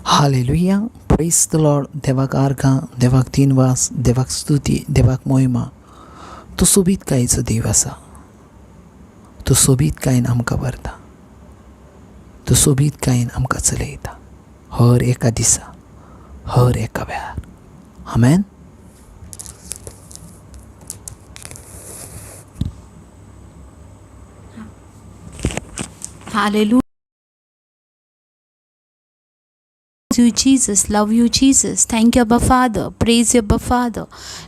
Hallelujah, प्रेज the Lord. देवाक आर्गां, देवाक दिनवास, देवाक स्तुती, देवाक मोहिमा. तो सोबीतकायेचो देव आसा. तो सोबीतकायेन आमकां व्हरता, तो सोबीतकायेन आमकां चलयता, हर एका दिसा, हर एका वेळार. आमेन. Hallelujah. You, Jesus. Love you, Jesus. Thank you, Abba Father. Praise you, Abba Father.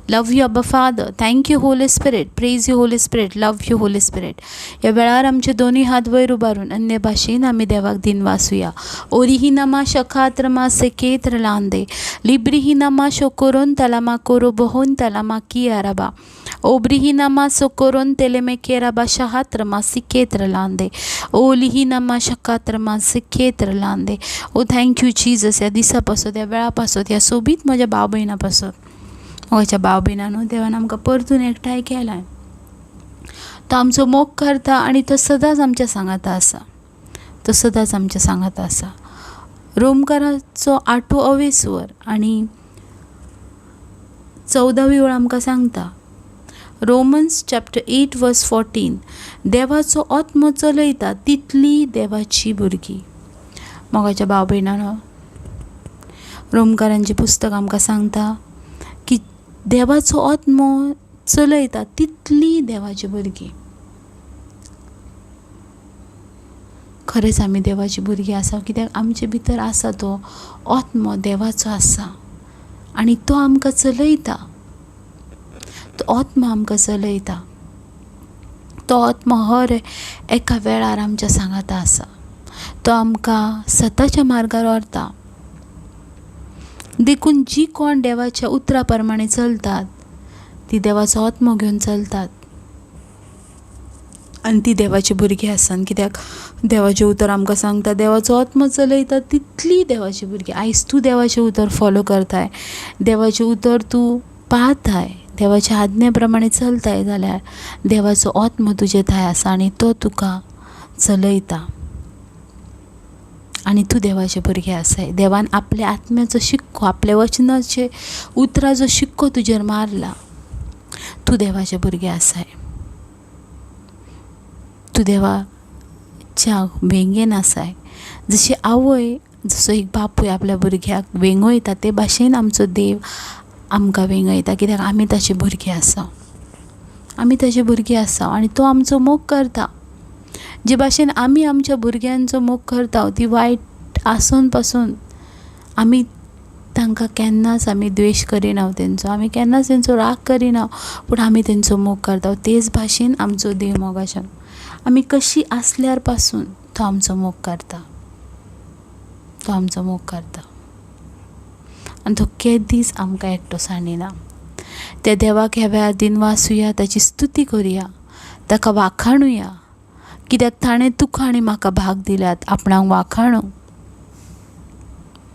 Love you, Abba Father. Thank you, Holy Spirit. Praise you, Holy Spirit. Love you, Holy Spirit. ह्या वेळार आमचे दोनूय हात वयर उबारून अन्य भाशेन आमी देवाक दिनवासुया. ओरिहिनामा शखात्रमा सेकेत्र लांदे लिब्रिहिनामा शोकोरोन तलामा कोरो बहोन तलामा कियाराबा ओब्रिहिनामा सोकोरोन तेलेमे केराबा शहात्रमा सिकेत्र लांदे ओलिहिनामा शकात्रमा सिकेत्र लांदे. ओ thank you Jesus. ह्या दिसा पासत, ह्या वेळा पासत, ह्या सोबीत म्हज्या भाव भयणा पासत, म्हज्या भाव भयणांनो, देवान आमकां परतून एकठांय केलाय. तो आमचो मोग करता आनी तो सदांच आमच्या सांगाता आसा, तो सदांच आमच्या सांगाता आसा. रोमकाराचो आठवो अवेस्वर आनी 14वी ओळ आमकां सांगता, रोमन्स चॅप्टर 8 वर्स 14, देवाचो आत्मो चलयता तितली देवाची भुरगीं. मोगाच्या भाव भयणांनो, रोमकारांचें पुस्तक आमकां सांगता की देवाचो आत्मो चलयता तितली देवाची भुरगीं. खरेंच आमी देवाची भुरगीं आसा, कित्याक आमचे भितर आसा तो आत्मो देवाचो आसा आनी तो आमकां चलयता. तो आत्मो आमकां चलयता. तो आत्मो हर एका वेळार आमच्या सांगाता आसा. तो आमकां सताच्या मार्गार व्हरता. देखून जी कोण देवाच्या उतरा प्रमाणे चलतात ती देवाचो आत्मो घेवन चलतात आनी ती देवाची भुरगीं आसात. कित्याक देवाचें उतर आमकां सांगता देवाचो आत्मो चलयता तितली देवाची भुरगीं. आयज तूं देवाचें उतर फॉलो करताय, देवाचें उतर तूं पाळताय, देवाच्या आज्ञे प्रमाणे चलताय जाल्यार देवाचो आत्मो तुजे थंय आसा आनी तो तुका चलयता आनी तूं देवाचें भुरगें आसाय. देवान आपल्या आत्म्याचो शिक्को, आपल्या वचनाचे उतराचो शिक्को तुजेर मारला. तूं देवाचें भुरगें आसाय. तूं देवाच्या वेंगेन आसाय. जशी आवय, जसो एक बापूय आपल्या भुरग्याक वेंगयता ते भाशेन आमचो देव आमकां वेंगयता, कित्याक आमी ताचे भुरगीं आसा. आमी ताचे भुरगीं आसा आनी तो आमचो मोग करता. जे भाशेन आमी आमच्या भुरग्यांचो मोग करता, ती वायट आसून पासून आमी तांकां केन्नाच आमी द्वेश करिना तेंचो, आमी केन्नाच तेंचो राग करिना, पूण आमी तेंचो मोग करता. तेच भाशेन आमचो देव मोगाच्यान आमी कशी आसल्यार पासून तो आमचो मोग करता, तो आमचो मोग करता आनी तो केदीच आमकां एकटो सांडिना. त्या देवाक ह्या वेळार दिनवासुया, ताची स्तुती करुया, ताका वाखाणुया, कित्याक ताणें तुका आनी म्हाका भाग दिल्यात आपणाक वाखाणू.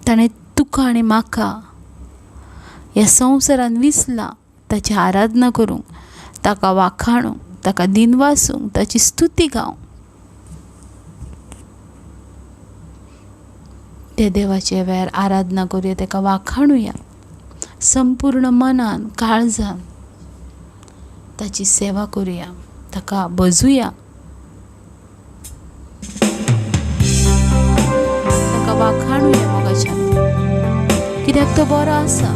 ताणें तुका आनी म्हाका ह्या संवसारान विसला ताची आराधना करूंक, ताका वाखाणूंक, ताका दिनवासूंक, ताची स्तुती गावंक. त्या देवाच्या वेळार आराधना करुया, ताका वाखाणुया, संपूर्ण मनान काळजान ताची सेवा करुया, ताका भजुया, ताका वाखाणुया मोगाच्यान, कित्याक तो बरो आसा.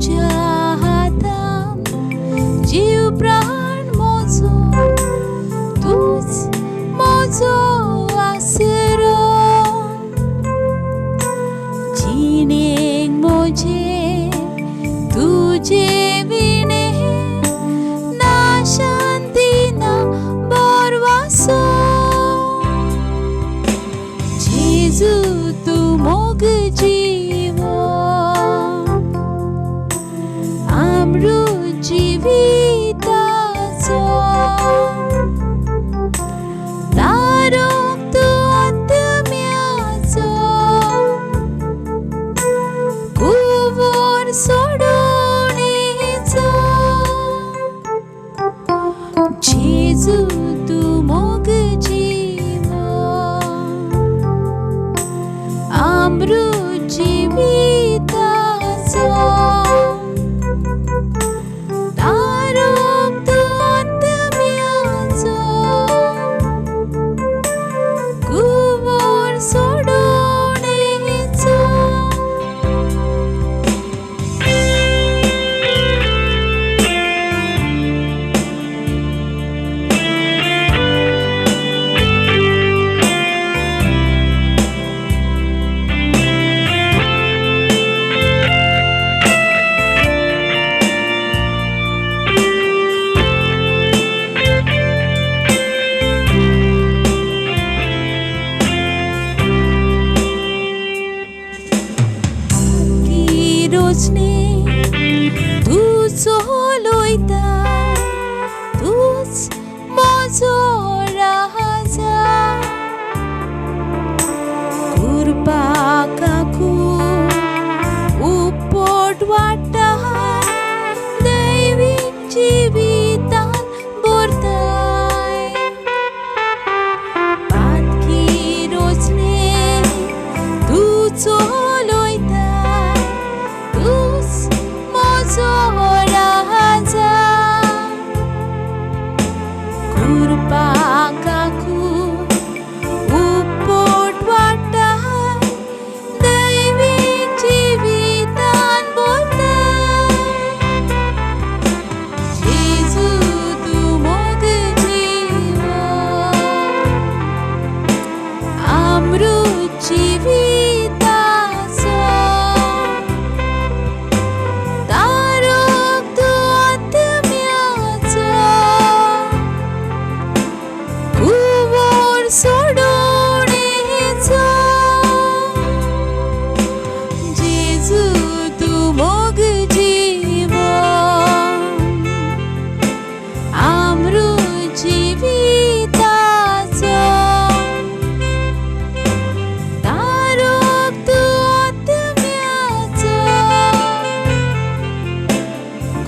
तुज्या हातान जीव प्राण म्हजो, तूंच म्हजो आसरो. जिणेक म्हजे तुजे विणे ना शांती ना बरवासो. जेजू तूं मोग जीवो, अमृत जिविताचो, तारक तूं आत्म्याचो, कुंवर सोडोवणेचो. जेजू तूं मोग जीवो, अमृत जिविताचो, तारक तूं आत्म्याचो, कुंवर सोडोवणेचो. रोजने तूं चलयता, तूंच म्हजो राजा. कृपा काकू उपट वाडटा, दैवीक जिवितान भरताय. पातकी रोजने तूं चलयता, तूंच म्हजो राजा. कृपा काकू उपट वाडटा, दैवीक जिवितान भरताय. जेजू तूं मोग जीवो, अमृत जिविताचो, तारक तूं आत्म्याचो, कुंवर सोडोवणेचो. जेजू तूं मोग जीवो, अमृत जिविताचो, तारक तूं आत्म्याचो,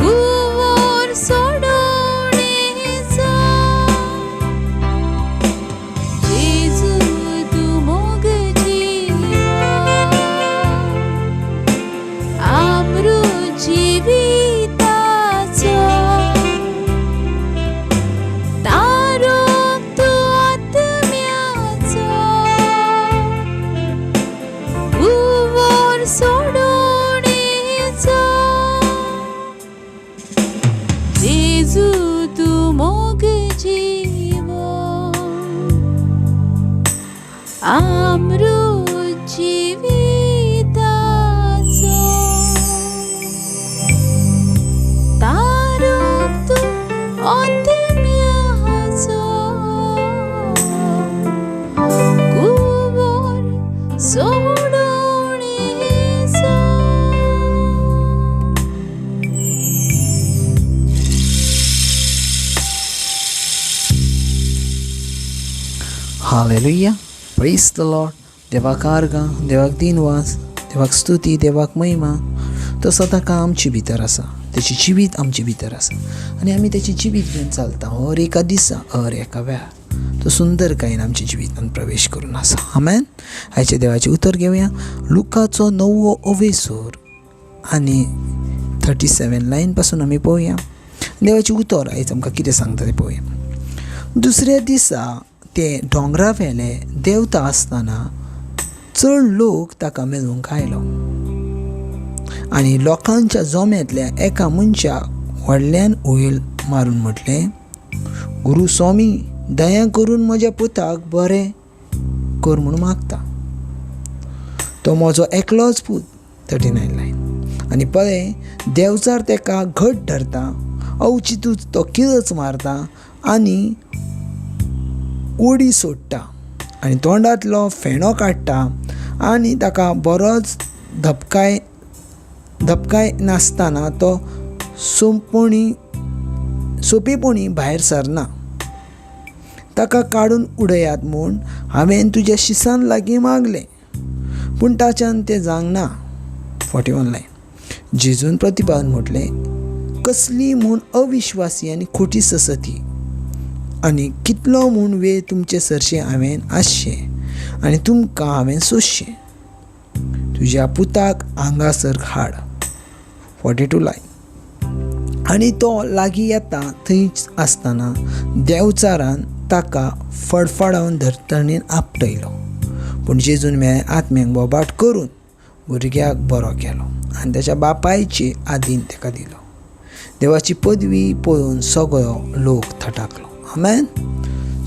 कुंवर सोडोवणेचो. जेजू तूं मोग जीवो, अमृत जिविताचो, तारक तूं आत्म्याचो, कुंवर सोडोवणेचो. जेजू तूं मोग जीवो, अमृत जिविताचो, तारक तूं आत्म्याचो, कुंवर सोडोवणेचो. हालेलुया, प्रेज the Lord. देवाक आर्गां, देवाक दिनवास, देवाक स्तुती, देवाक महिमा. तो सदां आमचे भितर आसा, तेची जिवीत आमचे भितर आसा आनी आमी तेची जिवीत घेवन चलता हर एका दिसा, हर एका वेळार. तो सुंदरकायेन आमच्या जिवितान प्रवेश करून आसा. आमेन. आयच्या देवाचें उतर घेवया, लुकाचो 9वो अवेसोर आनी 37 लायन पासून आमी पळोवया देवाचें उतर आयज आमकां कितें सांगता तें पळोवया. दुसऱ्या दिसा ते दोंगरा वेले देंवता आसतना चड लोक ताका मेळूंक आयलो आनी लोकांच्या जोम्यांतल्या एका मनशाक व्हडल्यान उयल मारून म्हटलें, गुरू स्वामी, दया करून म्हज्या पुताक बरें कर म्हूण मागता. तो म्हजो एकलोच पूत. 39 लायन. आनी पळय, देंवचार तेका घट धरता, अवचितूच तो किळच मारता आनी उडी सोडटा आनी तोंडांतलो फेणो काडटा आनी ताका बरोच धपकाय नासतना तो सोंपेपणी भायर सरना. ताका काडून उडयात म्हूण हांवें तुज्या शिसान लागीं मागलें, पूण ताच्यान तें जावंक ना. 41 लायन. जेजून प्रतिपादन म्हटलें, कसली म्हूण अविश्वासी आनी खोटी ससती, आनी कितलो म्हूण वेळ तुमचे सरशें हांवें आसचें आनी तुमकां हांवें सोंसचें. तुज्या पुताक हांगासर हाड. 42 लायन. आनी तो लागीं येता थंयच आसतना देंवचारान ताका फडफडावन धर्तणीन आपटयलो. पूण जेजून मेळ्ळें आत्म्याक बोबाट करून भुरग्याक बरो केलो आनी ताच्या बापायचे आदीन ताका दिलो. देवाची पदवी पळोवन सगळो लोक थटाकलो. आमेन.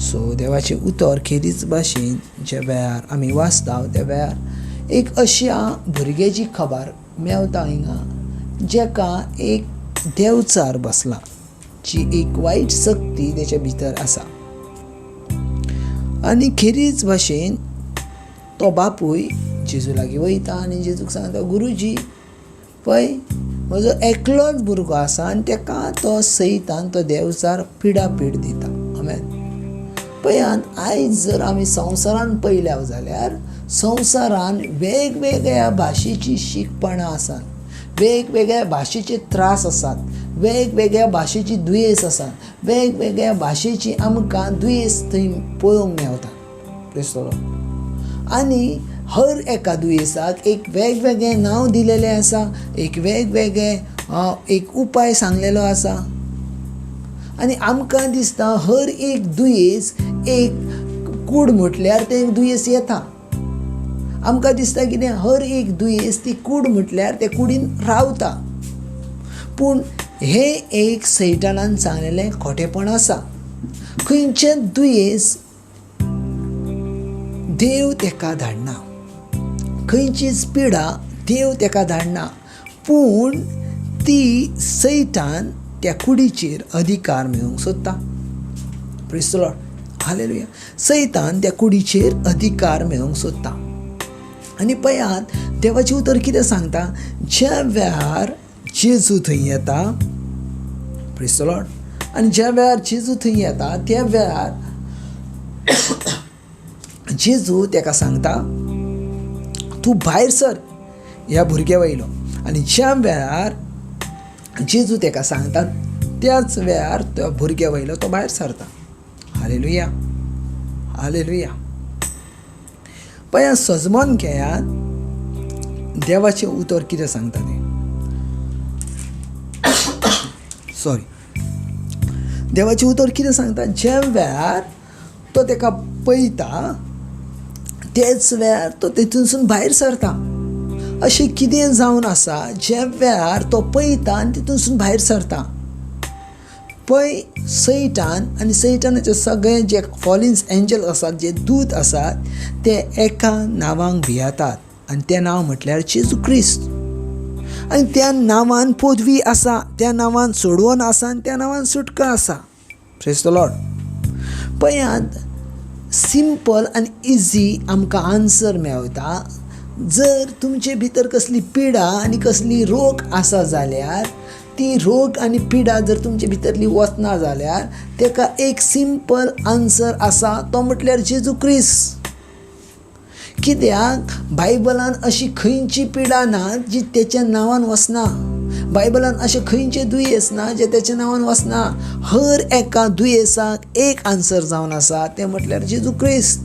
सो देवाचें उतर खेरीच भाशेन ज्या वेळार आमी वाचता त्या वेळार एक अश्या भुरग्याची खबर मेवता हिंगा, जेका एक देंवचार बसला, जी एक वायट शक्ती तेच्या भितर आसा. आनी खेरीच भाशेन तो बापूय जेजू लागीं वयता आनी जेजूक सांगता, गुरुजी पळय म्हजो एकलोच भुरगो आसा आनी तेका तो सैतान तो देंवचार पिडा पीड दिता. आमेन. पळयात, आयज जर आमी संवसारान पळयल्या जाल्यार संवसारान वेगवेगळ्या भाशेची शिकपणां आसात, वेगवेगळ्या भाशेचे त्रास आसात, वेगवेगळ्या भाशेची दुयेंस आसात, वेगवेगळ्या भाशेची आमकां दुयेंस थंय पळोवंक मेवता. क्रिस्तलो. आनी हर एका दुयेंसाक एक वेगवेगळें नांव दिलेलें आसा, एक वेगवेगळे एक उपाय सांगलेलो आसा. आनी आमकां दिसता हर एक दुयेंस एक कूड म्हटल्यार तें दुयेंस येता. आमकां दिसता कितें, हर एक दुयेंस ती कूड म्हटल्यार ते कुडीन रावता. पूण हें एक सैतानान सांगलेलें खोटेपण आसा. खंयचें दुयेंस देव तेका धाडना, खंयचीच पिडा देव तेका धाडना, पूण ती सैतान त्या कुडीचेर अधिकार मेळोवंक सोदता. Praise the Lord. हालेलुया. सैतान त्या कुडीचेर अधिकार मेळोवंक सोदता. आनी पळयात देवाचें उतर कितें सांगता, ज्या वेळार जेजू थंय येता, प्रेज the Lord, आनी ज्या वेळार जेजू थंय येता त्या वेळार जेजू तेका सांगता, तूं भायर सर ह्या भुरग्या वयलो. आनी ज्या वेळार जेजू तेका सांगता त्याच वेळार त्या भुरग्या वयलो तो भायर सरता. हालेलुया. हालेलुया. पळया सजमोन घेयात देवाचें उतर कितें सांगता तें. सॉरी, देवाचें उतर कितें सांगता, ज्या वेळार तो तेका पळयता त्याच वेळार तो तेतूनसून भायर सरता. अशें कितें जावन आसा, ज्या वेळार तो पळयता आनी तितूनसून भायर सरता. पळय सैतान आनी सैतानाचे सगळे जे फॉलिन्स एंजल आसात, जे दूत आसात, ते एका नांवांक भियेतात आनी तें नांव म्हटल्यार जेजू क्रिस्त. आनी त्या नांवान पदवी आसा, त्या नांवान सोडवण आसा आनी त्या नांवान सुटका आसा. Praise the Lord. पळयात, सिंपल आनी इजी आमकां आन्सर मेवता. जर तुमचे भितर कसली पिडा आनी कसली रोग आसा जाल्यार ती रोग आनी पिडा जर तुमचे भितरली वचना जाल्यार तेका एक सिंपल आन्सर आसा, तो म्हटल्यार जेजू क्रिस्त. कित्याक बायबलान अशी खंयची पिडा ना जी तेच्या नांवान वचना, बायबलान अशें खंयचें दुयेंस ना जें तेच्या नांवान वचना. हर एका दुयेंसाक एक आन्सर जावन आसा, तें म्हटल्यार जेजू क्रिस्त.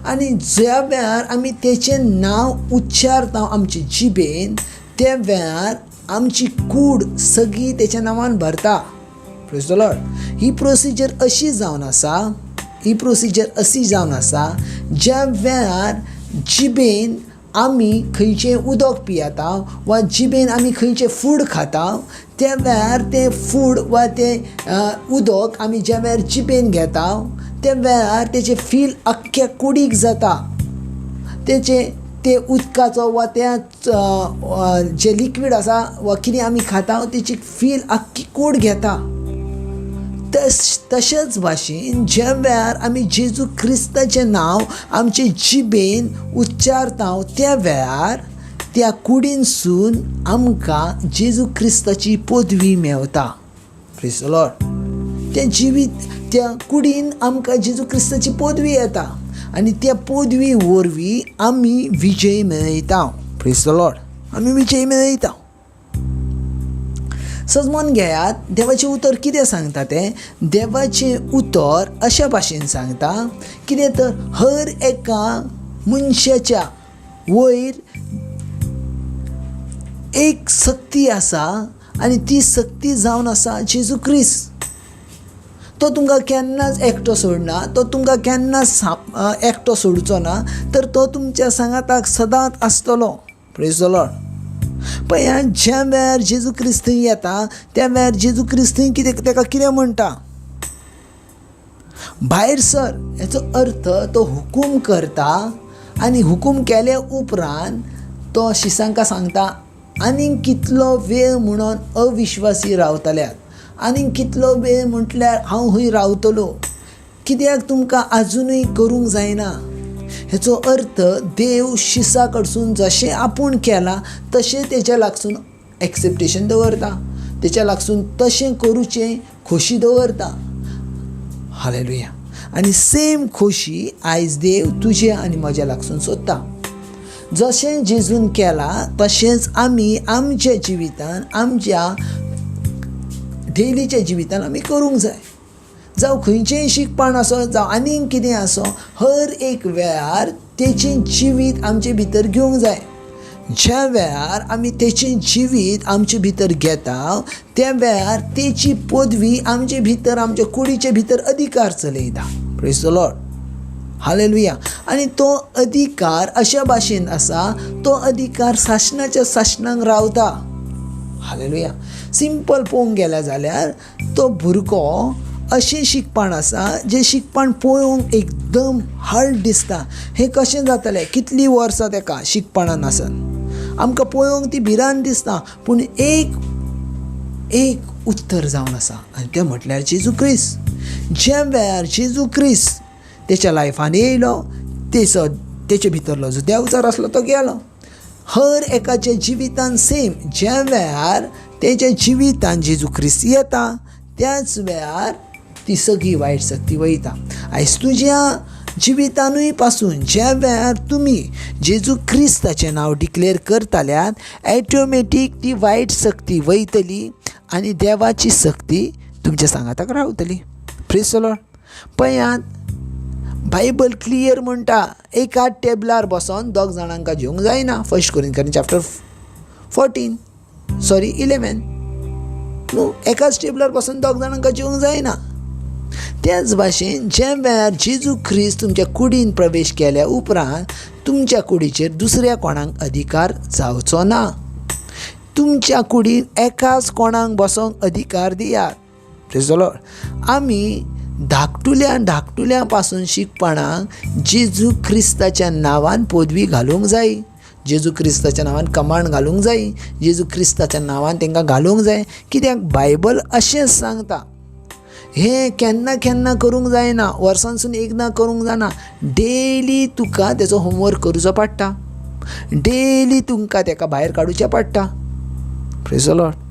आनी ज्या वेळार आमी तेचें नांव उच्चारता आमचे जिबेन त्या वेळार आमची कूड सगळी तेच्या नांवान भरता. Praise the Lord. He procedure अशी जावन आसा, ही प्रोसिजर अशी जावन आसा, ज्या वेळार जिबेन आमी खंयचें उदक पियेता वा जिबेन आमी खंयचें फूड खाता त्या वेळार तें फूड वा तें उदक आमी ज्या वेळार जिबेन घेता त्या वेळार तेजें फील अख्ख्या कुडीक जाता. तेचें ते उदकाचो वा त्या जें लिक्वीड आसा वा कितें आमी खाता तेची फील आख्खी कूड घेता. तशेंच भाशेन ज्या वेळार आमी जेजू क्रिस्ताचें नांव आमचे जिबेन उच्चारता त्या वेळार त्या कुडीनसून आमकां जेजू क्रिस्ताची पदवी मेवता. प्रेज the Lord. तें जिवीत त्या कुडीन आमकां जेजू क्रिस्ताची पदवी येता आनी त्या पदवी वरवीं आमी विजय मेळयता. प्रेज the Lord. आमी विजय मेळयता. सजमोन घेयात, देवाचें उतर कितें सांगता तें देवाचें उतर अशा भाशेन सांगता कितें तर हर एका मनशाच्या वयर एक सक्ती आसा आनी ती सक्ती जावन आसा जेजू क्रिस्त. तो तुमकां केन्नाच एकटो सोडना, तो तुमकां केन्नाच एकटो सोडचो ना, तर तो तुमच्या सांगाताक सदांच आसतलो. Praise the Lord. पळय, ज्या वेळार जेजू क्रिस्त येता त्या वेळार जेजू क्रिस्त कितें ताका कितें म्हणटा, भायर सर. हेचो अर्थ तो हुकूम करता आनी हुकूम केल्या उपरांत तो शिसांकां सांगता आनीक कितलो वेळ म्हणून अविश्वासी रावतल्यात, आनीक कितलो वेळ म्हटल्यार हांव हूंय रावतलो, कित्याक तुमकां आजुनूय करूंक जायना. हेचो अर्थ देव शिसा कडसून जशें आपूण केलां तशें तेच्या लागसून एक्सेप्टेशन दवरता, तेच्या लागसून तशें करूचें खोशी दवरता. हालेलुया. आनी सेम खोशी आयज देव तुजे आनी म्हज्या लागसून सोदता. जशें जेजून केलां तशेंच आमी आमच्या जिवितान, आमच्या डेलीच्या जिवितान आमी करूंक जाय. जावं खंयचेंय शिकपाण आसो, जावं आनीक कितें आसो, हर एक वेळार तेचें जिवीत आमचे भितर घेवंक जाय. ज्या वेळार आमी तेचें जिवीत आमचे भितर घेता त्या वेळार तेची पदवी आमचे भितर, आमच्या कुडीचे भितर अधिकार चलयता. Praise the Lord. Hallelujah. आनी तो अधिकार अशा भाशेन आसा, तो अधिकार सासणाच्या सासणांक रावता. हालेलुया. सिंपल पळोवंक गेल्या जाल्यार तो भुरगो अशें शिकपाण आसा जें शिकपाण पळोवंक एकदम हार्ड दिसता. हें कशें जातलें, कितलीं वर्सां ताका शिकपणान आसत, आमकां पळोवंक ती भिरांत दिसता, पूण एक एक उत्तर जावन आसा आनी तें म्हटल्यार जेजू क्रिस्त. ज्या वेळार जेजू क्रिस्त तेच्या लायफान येयलो, तेचो तेचे भितरलो जो देंवचार आसलो तो गेलो. हर एकाच्या जिवितान सेम, ज्या वेळार तेच्या जिवितान जेजू क्रिस्त येता त्याच वेळार ती सगळी वायट सक्ती वयता. आयज तुज्या जिवितानूय पासून ज्या वेळार तुमी जेजू क्रिस्ताचें नांव डिक्लेर करताल्यात, ऑटोमॅटीक ती वायट सक्ती वयतली आनी देवाची सक्ती तुमच्या सांगाताक रावतली. Praise the Lord. पळयात, बायबल क्लियर म्हणटा एका टेबलार बसोन दोग जाणांका जेवंक जायना. First Corinthian chapter 14 sorry 11. न्हू, एकाच टेबलार बसोन दोग जाणांका जेवंक जायना. त्याच भाशेन ज्या वेळार जेजू क्रिस्त तुमच्या कुडीन प्रवेश केल्या उपरांत तुमच्या कुडीचेर दुसऱ्या कोणाक अधिकार जावचो ना. तुमच्या कुडीन एकाच कोणाक बसोंक अधिकार दियात. Praise the Lord. आमी धाकटुल्या धाकटुल्या पासून शिकपणाक जेजू क्रिस्ताच्या नांवान पदवी घालूंक जाय, जेजू क्रिस्ताच्या नांवान कमांड घालूंक जाय, जेजू क्रिस्ताच्या नांवान तांकां घालूंक जाय. कित्याक बायबल अशेंच सांगता. हें केन्ना केन्ना करूंक जायना, वर्सांसून एकदां करूंक जायना. डेली तुका तेचो होमवर्क करूचो पडटा, डेली तुमकां तेका भायर काडुचें पडटा. Praise the Lord.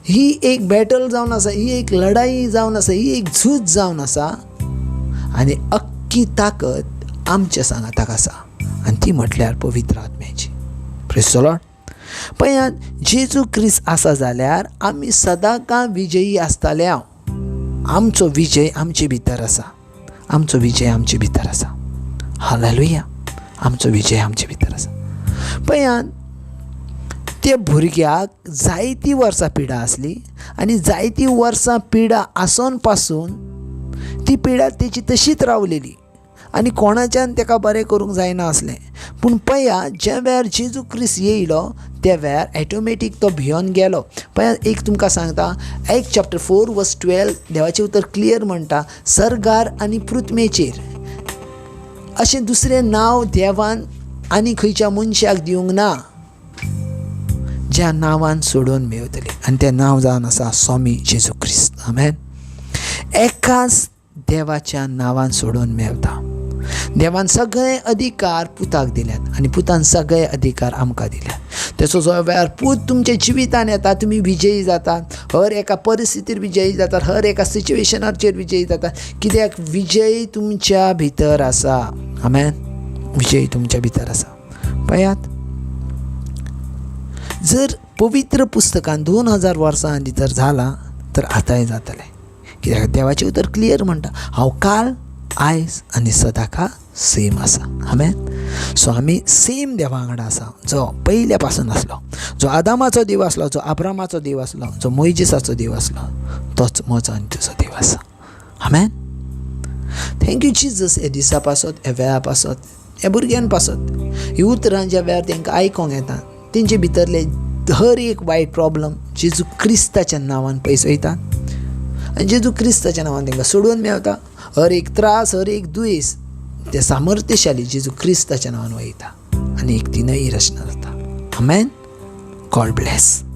ही एक बॅटल जावन आसा, ही एक लढाई जावन आसा, ही एक झूज जावन आसा आनी अख्खी ताकद आमच्या सांगाताक आसा आनी ती म्हटल्यार पवित्र आत्म्याची. Praise the Lord. पळयात, जेजू क्रिस्त आसा जाल्यार आमी सदांकाळ विजयी आसताले. हांव आमचो विजय आमचे भितर आसा, आमचो विजय आमचे भितर आसा. हालेलुया. आमचो विजय आमचे भितर आसा. पळयात, त्या भुरग्याक जायतीं वर्सां पिडा आसली आनी जायतीं वर्सां पिडा आसोन पासून ती पिडा तेची तशीच रावलेली आनी कोणाच्यान ताका बरें करूंक जायना आसलें. पूण पळया, ज्या वेळार जेजू क्रिस्त येयलो त्या वेळार एटोमॅटीक तो भियोन गेलो. पळया, एक तुमकां सांगता, Acts chapter 4 verse 12 देवाचें उतर क्लियर म्हणटा, सर्गार आनी पृथ्वेचेर अशें दुसरें नांव देवान आनी खंयच्या मनशाक दिवंक ना ज्या नांवान सोडोवन मेवतले, आनी तें नांव जावन आसा स्वामी जेजू क्रिस्त. आमेन. एकाच देवाच्या नांवान सोडोवन मेवता. देवान सगळे अधिकार पुताक दिल्यात आनी पुतान सगळे अधिकार आमकां दिल्यात. तेचो जो वेळार पूत तुमच्या जिवितान येता, तुमी विजयी जातात, हर एका परिस्थितीर विजयी जातात, हर एका सिच्युएशनाचेर विजयी जातात. कित्याक विजय तुमच्या भितर आसा. आमेन. विजय तुमच्या भितर आसा. पळयात, जर पवित्र पुस्तकान 2000 वर्सां आदीं जर जालां तर आतांय जातलें. कित्याक देवाचें उतर क्लियर म्हणटा, हांव काल, आयज आनी सदांकाळ सेम आसा. आमेन. सो आमी सेम देवा वांगडा आसा, जो पयल्या पासून आसलो, जो आदामाचो देव आसलो, जो आब्रामाचो देव आसलो, जो मोयजेसाचो देव आसलो, तोच म्हजो आनी तुजो देव आसा. आमेन. Thank you Jesus, ह्या दिसा पासत, ह्या वेळा पासत, ह्या भुरग्यां पासत. ही उतरां ज्या वेळार तांकां आयकोंक येता, तेंचे भितरले हर एक वायट प्रॉब्लम जेजू क्रिस्ताच्या नांवान पयस वयता आनी जेजू क्रिस्ताच्या नांवान तांकां सोडून मेवता. हर एक त्रास, हर एक दुयेंस ते सामर्थ्यशाली जेजू क्रिस्ताच्या नांवान वयता आनी एक ती नवी रचना जाता. आमेन. God bless.